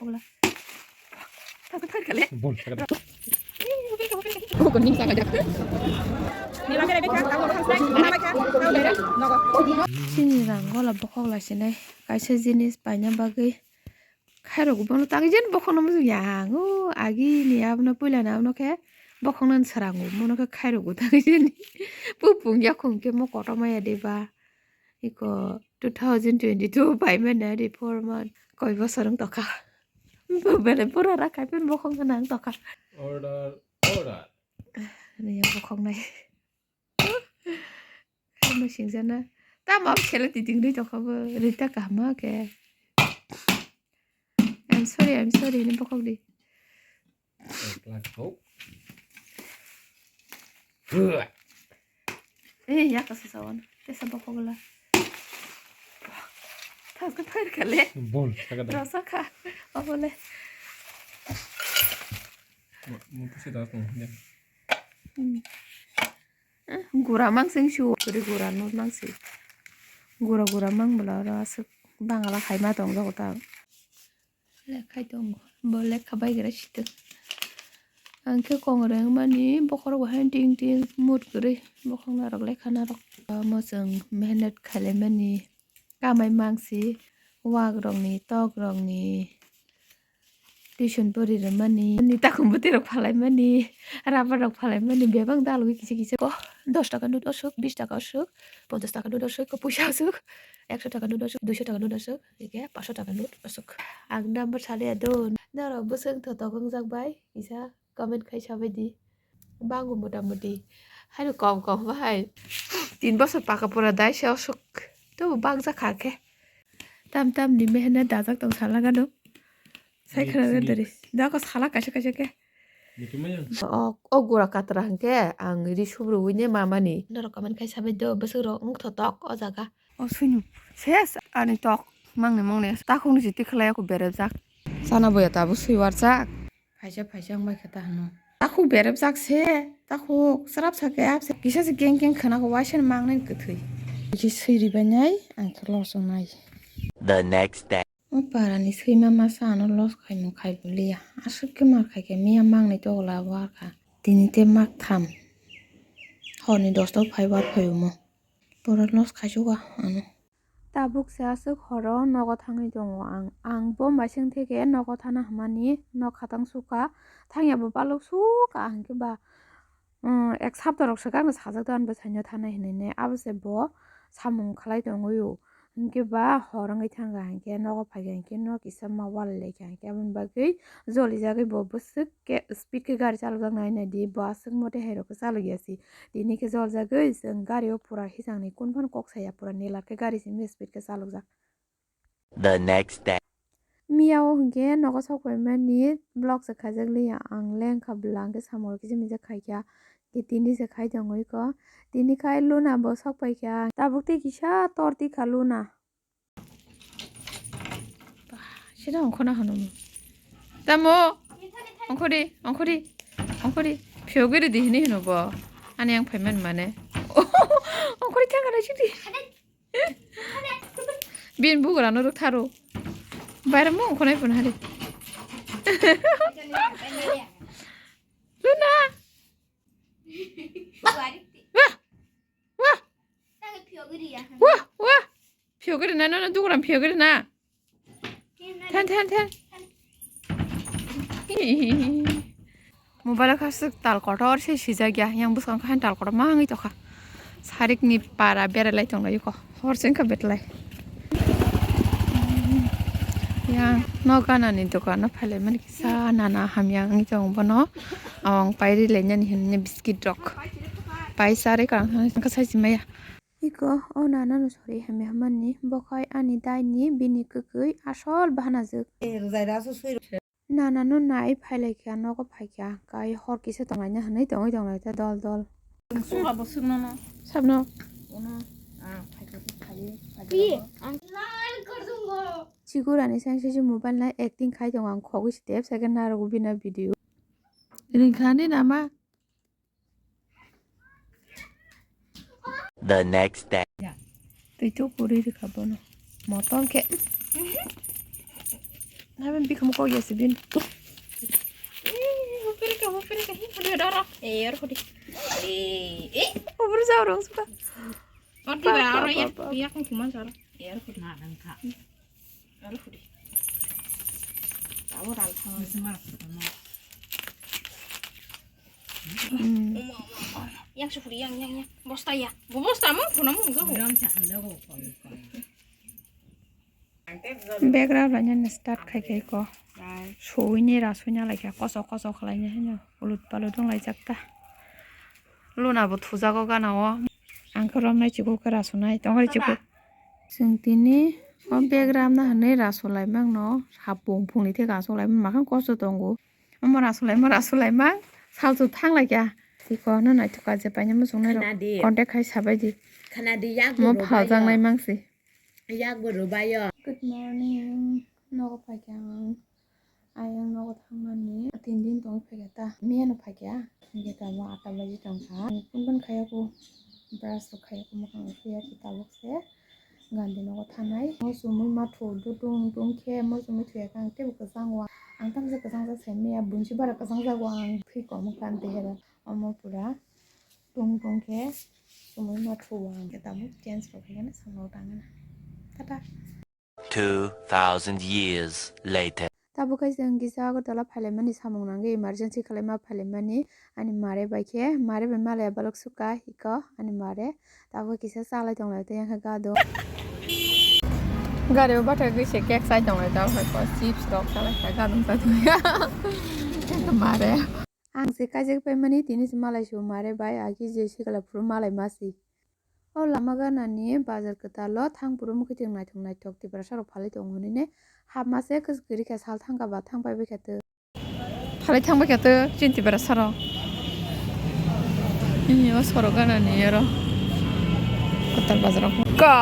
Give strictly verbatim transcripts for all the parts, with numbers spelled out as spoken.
Ola. Thaka thaka le. Bol thaka da. Chini rang gola bokhok lai sinai. Kaisa jinis paina bagwi khairok bono tangwi jen bokhokno muchung yang. O agi ni abono puila na abono khe bokhokno swrango mono khe khairok bo tangwi jen. Pupung yakhung khe mo kotor maya de ba. Iko two thousand twenty-two paimani ari four month. Koi bosor wng tokha. Bele pura rakhai pun bokhok gana wng tokha. Order, order. Ani ya bokhok nai. Khaima singjana. Tamo sele titing ri tokha bo. Rita kahma ke. I'm sorry, I'm sorry, ni bokhok di. Eh, ya ka sasa wan. Tesa bokhok la. Thas ka thar ka le. Bol, thaka da. Rasa ka. Obo le. Mo, mo puse da ko, ya. Hmm. Eh, gura mangsing su, guri gura no mangsing. Gura gura mang bwla oro aswk bangala khaima tong jago ta. Lekhai tongo, bo lekha baigra sitok. Ang khe kongreng mani bokhorok bo haino ting ting mut kwrwi bokhok narok lekha narok. Omo chwng mehnat khlaimani kamai mangsi wak rokni tok rokni. Tuition pori rwmani, ni takhum bwtwi rok phalai mani, rubber rok phalai mani, bebak dalogwi kisa kisa ko dos taka note osuk, bis taka osuk, ponchas taka note osuk, ko puisa osuk, ekso taka note osuk, duiso taka note osuk, hwnkhe paso taka note osuk. Ang number saliya do, norok bwswk thotok wngjak bai kisa comment khai sabaidi. Bango mota moti. Haino kom kom bahai. Tin bosor paka pura dai se osuk. Tobo bakjak kha khe. Tam tam ni mehnat dajak tong sala gano. Sai khana gandari. Dako sala kaisa kaisa khe. O, o gura katra hwnkhe ang ri subru wine mamani. Norok comment khai sabai do bwswk rok wng thotok o jaga. O suinu. Ses ani tok. Mangne mangne. Takhung ni jiti khlai ako berajak. Sana boya tabu sui warjak. Phaisa phaisa wng bai kha ta hwno. Takhuk berep jak se, takhuk srap sa khe ap se. Kisa se keng keng khwna khe waisa ni mang nai kwthwi. Kisa swi ri bai nai, ang khe los wngnai. The next day. O para ni swima masa ano los khaimung khai bo liya. Aswk khe mar khai khe miya mang nai togla war kha. Tini te mak tham. Hor ni dosta o phai war phai omo. Pura los khaichukha ano. Tabuk se aswk horo nogo thangwi tongo ang. Ang bo maising theke nogo thana hwnmani nok khatang sukha. Thangya bo balok sukha, ang khe ba, um, ek sapta rok swkang sajak do ani bwsaino thanai hinwi ne. Abo se bo samung khlai tongwi o. Hinkhe ba hor wngwi thangkha, hinkhe nogo phaikha, hinkhe nok kisa ma wal laikha, hinkhe aboni bagwi jolijagwi bo bwswk khe speed khe gari chalokjaknai naidi, bo aswk mote hai rok khe chalokya si. Tini khe joljagwi chwng gari o pura hisangni kun phano kok saya, pura nela khe gari simi speed khe chalokjak. The next day. Miya o hinkhe nogo sok paimani vlog se khaijak liya ang, lengkha bwla hinkhe samung rok kisa misa khaikha. Tini se khai tongwi ko, tini khai Luna bo sok paikha, tabuk tei kisa tor tikha Luna. Sida ongkhorna hwnwi. Tamo? Ongkhordi, ongkhordi, ongkhordi. Phiyogwi ridi hwnwi hwno bo. Ani ang phaiman mane. Ongkhordi thangkha naisingdi. Bini bugrano rwktharo. Bairamo ongkhornai phano hari. Luna. Wah! Wah! Wah, wah. Phiyogwi rina, no, no, dugram phiyogwi rina. Than, than, than. Mobile o khasuk tal kotor se sijak ya. Yang bwskango khe tal kotor mangwi tokha. Sarik ni para berai lai tong lai ko. Hor se wngkha betlai. Yang no gana ni dokan o phalai mani kisa nana hamya wngwi tongo bono. Awang pairi lai nani hinwi biscuit rok. Pai sari kang thang kha sai si maya. Iko o nana no sori hamya hamani bokhai ani dai ni bini kwkwi asol bahanajwk. Nana no nai phailaikha nogo phaikha kai hor kisa tonglaina hinwi tongwi tonglaikha dol dol. Sungla bo suknono. Sabno. Uno, ah, phaikha phai, phai. Chigurani sang sisi mobile nai acting khai tongo ang khogwi step second narogo bini video. Ringkhani nama. The next day. Twi to puri rikha bono. Motom khe. Haben bikhamu kok ya sibin. Eh, hupirika, hupirika, hi, hudi doro. Eh, yor hudi. Eh, eh. Hupir jao rong suka. Oti ba, aro yak, yak kung kuman saro. Eh, yor hudi. Na, nang kha. Yor hudi. Abo ral thang. Bisi mar kha ma. Hmm. Uma, uma, uma. Yang sukuri, yang, yang, yang. Bosta ya. Bo bosta mo, kuna mo, go. Gram sa, ando go, go, go. Background lainani start khai khai ko. Suwini rasui na laikha, kosok kosok khlai ni haino ulut palut wng laijak ta. Luna bo thujago gana o. Ang khe romnai chikuk khe rasunai tongri chikuk. Chwng tini o background na hwnwi rasu lai mangno, hapung phungni theka asuk lai mankha kosto tongo. Omo rasu lai, omo rasu lai mang salsu thang laikha. Tiko no naithok kha je paina muchung nai rok. Khna di. Contact khai sabai di. Khna di, yak bo rwbaio. Mo phaljaknai mangsi. Yak bo rwbaio. Good morning. Nogo phaikha ang. Ayang nogo thangmani tin din tongwi phaikha ta. Miyano phaikha. Hingke tamo atta baji tongkha. Kunban khayako, brush rok khayako, mwkhang rok khayako tabuk se. Gandi nogo thanai. Mo chumui mathu dutung dung khe mo chumui thuya khe ang teibo kwchang o. Ang tamsa kwchang jak sai maya bunsi bara kwchang jago ang thwi kom kha ang tehera. Omo pura tung tung khe chumui mathu o ang khe tabuk change rok khe khe samao tangana. Tata. Two thousand years later. Tabuk khe chwng kisa Agartala phailaimani samung nangwi emergency khwlaima phailaimani ani mare bai khe, mare bai malaya balok sukha hiko ani mare. Tabuk kisa chalai tonglai tei yang khe gado. Gari o bathai gwi se cake chai tonglai tabuk khe chips rok chalai kha gadon chai tongya. Mare. Ang se kaijak paimani tini se malai su mare bai agi je sikla phuru malai masi. O lama ganani bazar kwtal o thang phuru mwkhwtwng naithok naithok Tiprasa rok phalwi tongo hinwi ne hapma se kwchwk kwrwi kha sal thangkha ba thang pai bai kha tw. Phalwi thang bai kha tw chini Tiprasa rok. Ini o sorok ganani oro kwtal bazar o. Ko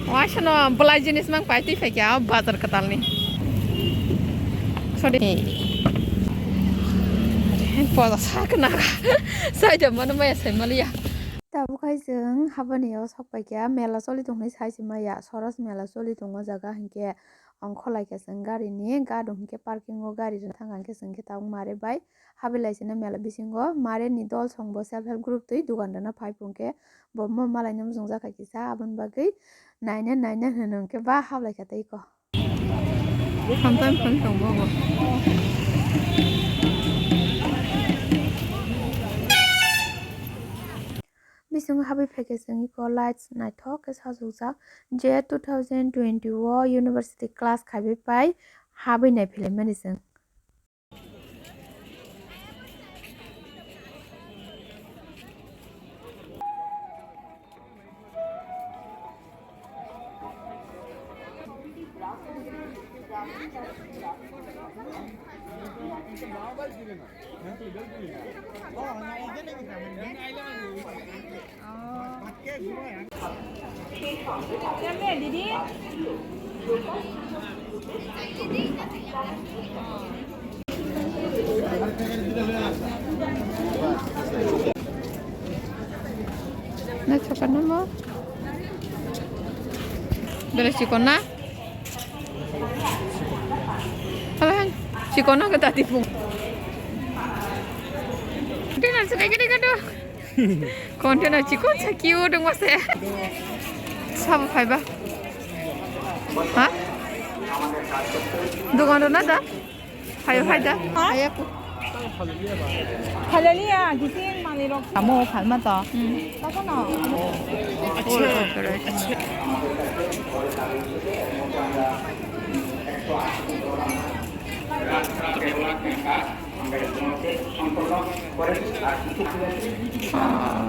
waisano bwlai jinis mang pai twi phai kha o bazar kwtal ni. Sorry. Poda sa khna sai da mano maya sai maliya. Tabuk hai chwng habani o sok paikha mela choli tong hinwi sai se maya soros mela choli tongo jaga hinkhe ongkholai khe chwng gari ni gado hinkhe parking o gari rwna thang kha hinkhe chwng khe tabuk mare bai habilai se mela bisingo mare ni dol song bo self help group twi dugan rwna phai phung khe bo mo malai no muchung jak kha kisa aboni bagwi naina naina hwno hinkhe ba hablai kha tei ko. Sometimes phone tongbo bo. Bisingo habwi phaikhe chwng iko lights naithok khe sajokjak je two thousand twenty o university class khaibai pai habwi naiphailaimani chwng. Naithok kha namo. Belai chikon na? Hala han, chikon na kata tipu. Container se kai kiri kado. Container chikon sa kiu dong mase. Sabo phaiba. Ha? Dogan rok na da? Phaio, phai da. Ha? Phaiya ku. Phalaliya, gising manwi rok. Amo phalma to. Hmm. Takono. Ah.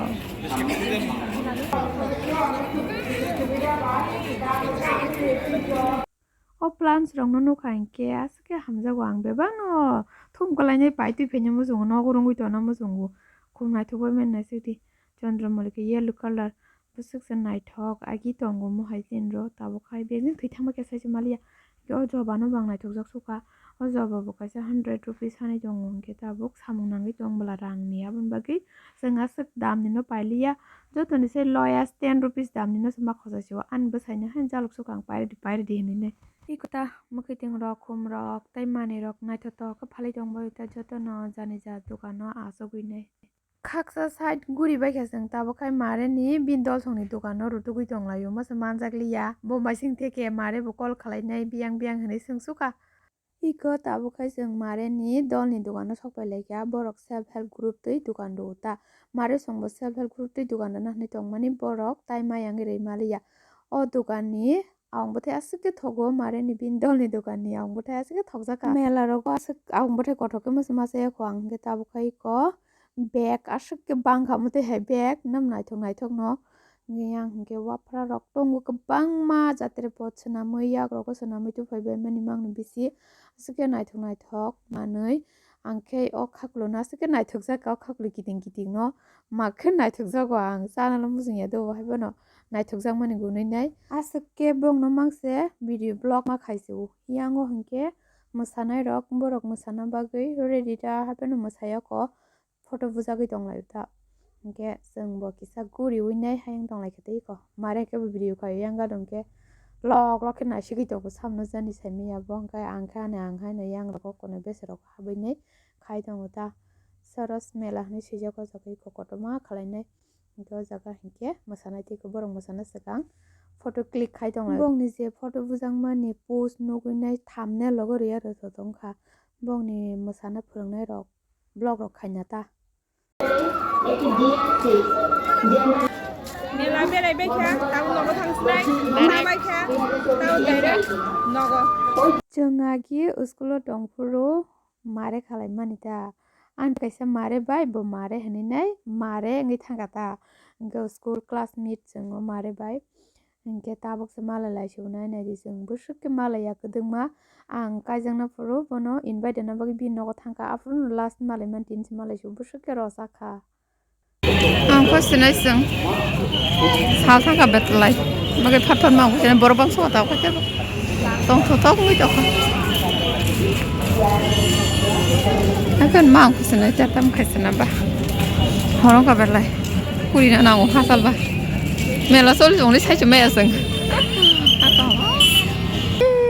O plants rokno nukha hinkhe aswk khe hamjago, ang bebakno thum kwlainai pai twi phaino muchungo, nogo rwngwi tongna muchungo. Khum naithok bai mani naisik di, Chandramali khe yellow colour, bwswk se naithok agi tongo mohai chini rw tabuk hai bebak thwi thangma khe sai se maliya. Hinkhe o joba no bo ang naithokjak sukha, o joba bo kaisa hundred rupees hani tongo, hinkhe tabuk samung nangwi tong bwla rang ni, aboni bagwi chwng aswk dam ni no pailiya. Jotoni se lowest ten rupees damni no se ma khosai se o. Ani bwsai no haino jaluk sukha ang pairidi, pairidi hinwi nai. Tei kwta mwkhwtwng rok, khum rok tei manwi rok naithotok khe phalwi tong bai ta jotono jani ja dogano achugwi nai. Khaksa side guri bai kha chwng tabuk khai mare ni bini dol song ni dogano rutugwi tong lai o, masa manjak liya bo masing theke mare bo call khalai nai biyang biyang hinwi swng sukha. Iko tabuk khai chwng mare ni dol ni dogano sok pai lai kha, borok self help group twi dogan rw ta. Mare song bo self help group twi dogan rwna hinwi tong mani borok tai ma yang rwi ma liya. O dogan ni Ang bwthai aswk khe thogo, mare ni bini dol ni dogan ni ang bwthai aswk khe thokjak kha. Mela rogo aswk ang bwthai kothok khe masa masa ya kho, ang hwnkhe tabuk khai kho bag aswk khe bang kha, mwtai hai bag nam naithok naithok no. Hwnkhe yang hwnkhe waphra rok tongo kwbangma, jatre pot swnamwi, yak rogo swnamwi tuphai bai mani mang ni bisi aswk khe naithok naithok manwi. Ang khe o khaklwno aswk khe naithokjak kha, o khaklwi kiting kiting no ma khe naithokjago ang, chanalo mujung ya do, bo hai bono naithokjakmani gunui nai. Aswk khe bongno mangse video vlog ma khaisio. Yango hinkhe mwsanairok, borok mwsana bagwi ready ta, hapheno mwsayokho photo bujagwi tonglaio ta. Hinkhe chwngbo kisa guriwi nai hayung tonglaikha tei kho. Mare khe bo video khaio, yang gadon khe lok lok khe naisigwi tongo, samno jani saimanya bo, hinkhe ang khe ani ang haino yang rogo konwi beserok habwi nai khai tongo ta. Saros mela hinwi swijak o jaga iko kotorma khalai nai. Hinkhe o jaga hinkhe mwsanai tei khe borok mwsana swkang photo click khai tonglai. Bongni je photo bujakmani post nugwi nai thumbnail logo rwya rwtho tongkha. Bongni mwsana phwrwngnairok vlog rok khaina ta. Mela berai bai kha, tabuk nogo thang sinai, ma bai kha, tabuk direct nogo. Chwng agi school o tongphuru mare khalai mani ta. Ang kaisa mare bai, bo mare hinwi nai mare wngwi thangkha ta. Hwnkhe school classmate chwng o mare bai. Hwnkhe tabuk se malai lai se bo nai nai di chwng. Bwswk khe malai ya kwdwkma. Ang kaijakna phuru bono invite rwna bagwi bini nogo thangkha. Aphuru no last malai mani tini se malai se bo bwswk khe rwchapkha. Ang kho sinai chwng sal thangkha betlai. Bagwi phathar ma ang kho sinai borok bangso ta kho tebo. Tongthotok wngwi tongkha. Haikhe ma ang kho sinai ta tam khai sinai ba. Horong kha betlai. Kuri na nango hachal ba. Mela choli choli sai se maya chwng.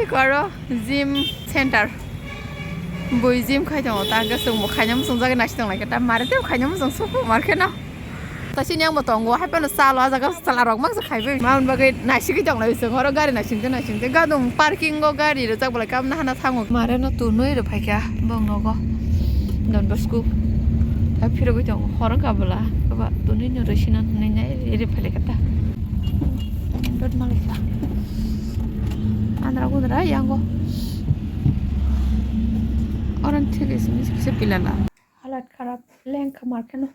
Koro gym center. Bui gym khai tongo ta, hwnkhe chwngbo khaina muchungjagwi naisi tonglaikha ta, mare tei khaina muchung suku mar kheno. Ta sini ang bo tongo, hai phano chalo, ah jaga chwla rok mangsa khaibai. Mamoni bagwi naisigwi tonglai chwng, oro gari naisingtwi naisingtwi. Gadung parking o gari rijak bolai kamna hana thango. Mare no tunui rw phaikha bong nogo. Don Bosco. Ta phirogwi tongo, horo kabula. Baba tunui no rwsina nai nai ri phailai kha ta. Dot malaikha. Andra gudra yango. Oran thik isi misi kisa pilala. Halat kharap leng khamar kheno.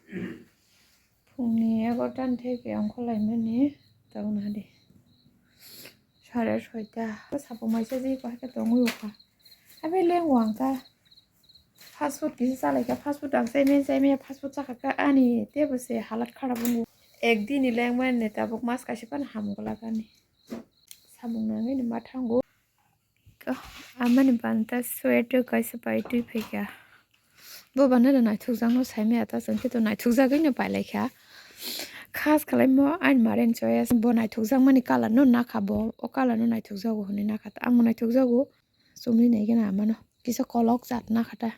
Phungni egarota ni theke ongkhorlaimani tabuk nahadi. Sare soita. Sapung maisa je bahai khe tongwi ukha. Abe leng wang ta. Fast food kisa chalaikha. Fast food ang chaimaya chaimaya fast food chakha kha ani tebo se halat kharap wngo. Ekdin ni lengmani tabuk mas kaisa phano hamung glak ani. Samung nangwi ni ma thango. Amani banta sweater kaisa pai twi phaikha. Bo bana da naithokjakno saimaya ta chwng khe to naithokjagwino pailaikha. Khas khalaimo ani maren choice bo naithokjakmani colour no nakha bo. O colour no naithokjago hwnwi nakha ta. Ang bo naithokjago. Chumui naikhe na amano. Kisa kolok jat nakha ta.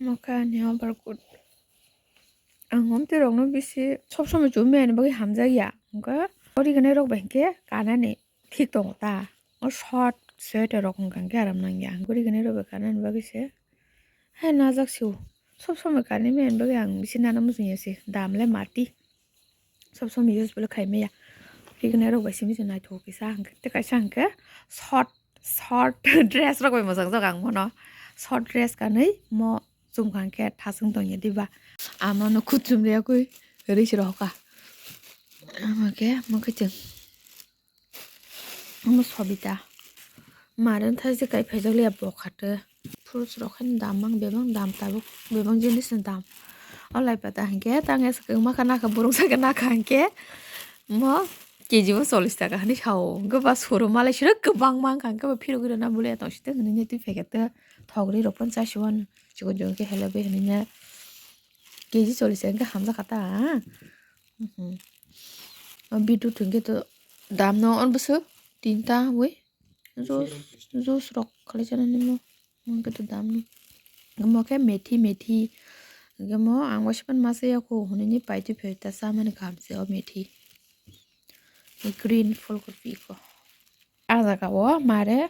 Mokha ni overcoat. Ang omtwi rokno bisi sob somoi chumui ani bagwi hamjakya. Hwnkhe ori gwnai rok bai hwnkhe kanani thik tongo ta. O short sweater rok hwnkha hwnkhe aram nangya. Ori gwnai rok bai kanani bagwi se hai najak se o. Sob somoi kanwi mani bagwi ang bisi nana muchungya se. Dam le mati. Sob somoi use bo le khai maya. Ori gwnai rok bai simi se naithok kisa hwnkhe tei kaisa hwnkhe short short dress rok bai mwchang jak ang bono. Short dress kanwi mo chumkha hwnkhe thasung tongya diba. Amano khut chumriya kwi rwi se rohorkha. Ama khe mo khe chwng. Omo Sobita. Maren thai se kai phaijak liya bokha tei. Fruits rok haino dam mang bebak dam tabuk bebak jinis ni dam. O lai pata hwnkhe tang ya swkang ma kha nakha borok saka nakha hwnkhe mo K G o chollish taka hinwi sao. Hwnkhe ba showroom malai siro kwbangma wngkha hwnkhe ba phirogwi rwna bulia tong site hinwi twi phaikha tei thok rwi rok phano chasi uanw chikon chikon khe helogwi hinwi K G chollish taka hwnkhe hamjakha ta. Mhm. O bidu thwngkhe to damno on bwswk tinta wi juice, juice rok khalai jana nimo. Mungke to dam ni. Mo khe methi, methi. Hingke mo ang waisa pan masa yako hunini paitwi phaita chamani kaham se o methi. Green phulkhupi ko. A jaga o mare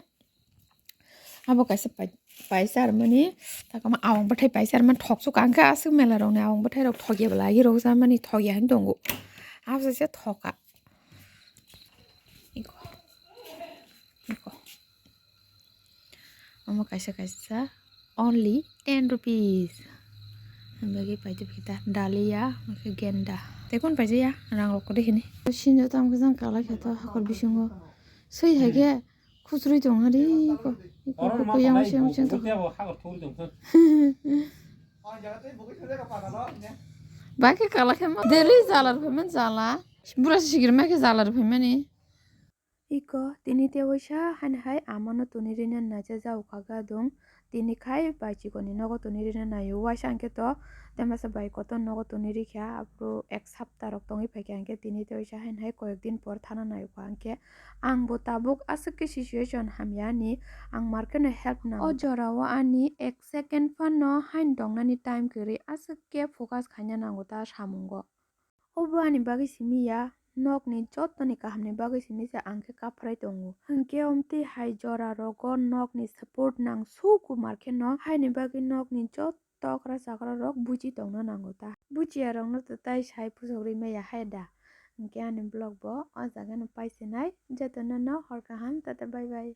abo kaisa pai-, paisa rwmani, takama awang bwthai paisa rwmani thoksuka, hwnkhe aswk mela rokni awang bwthai rok thokya bwla agi rok jamani thokya hinwi tongo. Abo se thoka. Iko. Iko. Omo kaisa kaisa only ten rupees. Ang bagwi paitwi phita daliya, hwnkhe genda. Tei kun paijaya rang rok kwrwi hini. Sinjo tam khe jang kalai khe to hakor bisingo. Swi hai khe khusrwi tong hari ko. Iko, iko, yang seng seng tong. Bai khe kalai khe ma. Daily jala rw phaimani jala. Bura sigiri ma khe jala rw phaimani. Iko tini tei waisa haino hai amano toni rina naijak jago kha gadung. Tini khai bai chikoni nogo toni rina naio. Waisa hwnkhe to tei masa bai kotor nogo toni rikha, aphuru ek sapta rok tongwi phaikha, hwnkhe tini tei waisa haino hai koyek din por thana naio kha. Hwnkhe ang bo tabuk aswk khe situation hamya ani, ang market no help nango. O jora o ani ek second phano haino tongnani time kwrwi, aswk khe focus khaina nango ta samungo. Obo ani bagwi simi ya, nokni jottoni kahamni bagwi simi se ang khe kaphrai tongo. Hwnkhe omtwi hai jora rogo nokni support nang su kumar khe no, haini bagwi nokni jotto okra chakra rok buji tongna nango ta. Bujiya rokno to tai sai pusogwi maya hai da. Hwnkhe ani vlog bo o jaga no paisinai, jotono no hor kaham, tata bye bye.